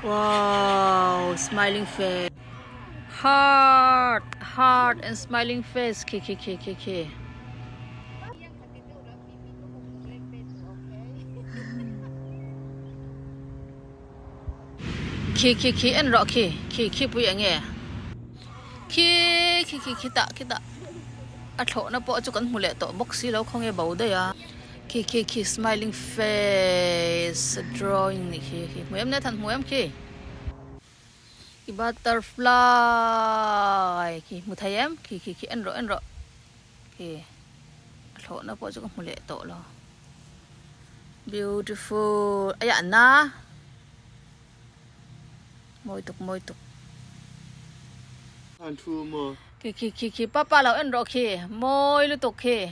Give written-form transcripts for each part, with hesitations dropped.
Wow smiling face heart heart and smiling face khi khi khi khi khi. Khi khi khi en rawh khi khi khi pui eng nge khi khi khi khi tah khi tah a thlawhna pawh chu kan hmu leh tawh bawk si lo khawnge bo daih a khi khi khi smiling face drawing nih khi khi hmu em le than hmu em khi khi butterfly khi hmu thei em khi khi khi en rawh en rawh khi a thlawhna pawh chu ka hmu leh tawh lo. Beautiful a yah na mawi tuk mawi tuk. An thu maw? Khi khi khi khi papa lo en rawh khi mawi lutuk khi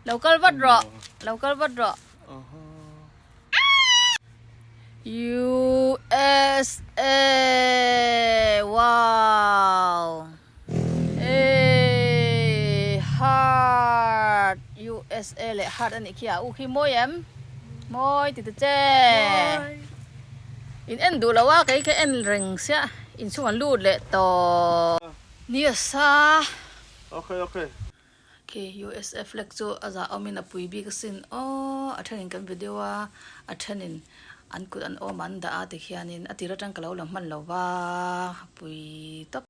lo kal vat rawh lo kal vat rawh. USA wow. Eii heart USA leh heart anih khi a u khi mawi em mawi ti ta che in en duh lo a kei ka en reng sia inchhung an lut leh tawh ni a sa okay okay Khi USA flag chu a zah awmin a pui bik asin aw a thenin kan video a a thenin an kut an awm an dah a tikhianin a tir atang ka lo la hman lo va pui tawp.